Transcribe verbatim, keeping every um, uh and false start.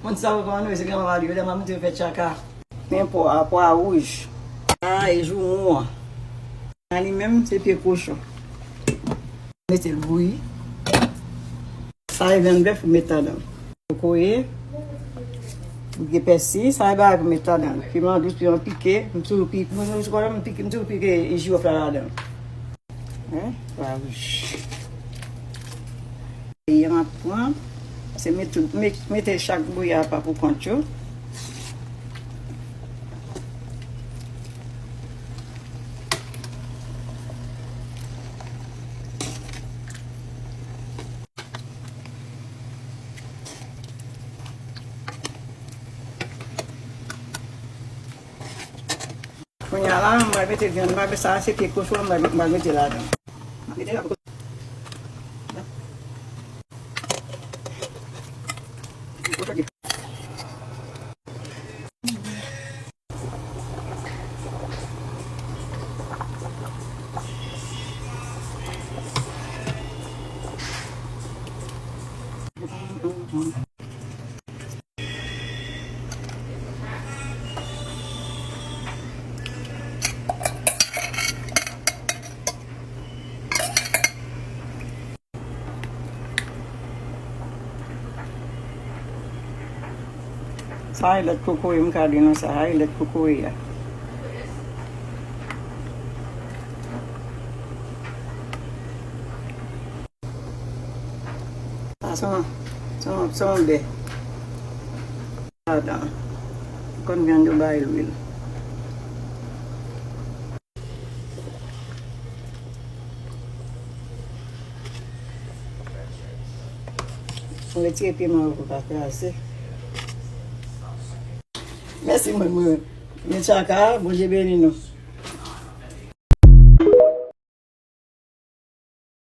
Moun sa yo kòman nou ye, se granmanman li yo, lè m ap montre yo fè tchaka. Men pwa a, pwa wouj. Sa a e joumou an. Sa li menm, se pye kochon. Mete l bouyi. Sa e vyann bèf ou met ladan. Kokoye. Bouke pèsi. Sa e bagay pou met ladan. Piman dous, piman pike. M toujou pike, m toujou pike, m toujou pike jiwòf la ladan. Wi, pwa wouj. Bouyi an ap pran. Se met tout, met, mete chak bouyi apa pou kont yo. Kounye a la, m pral mete vyann, m pral mete sa, se pye kochon, m pral, m pral mete ladan. M ap mete la pou Sa e lèt kokoye, m ka di nou sa, sa e lèt kokoye a. Sa se yon, se yon, se yon bè. Ladan. Konn vyann yo bay lwil. Mwen retire piman yo pou pa kraze. Mèsi, mwen, mwen. Men tchaka, Bondye beni nou.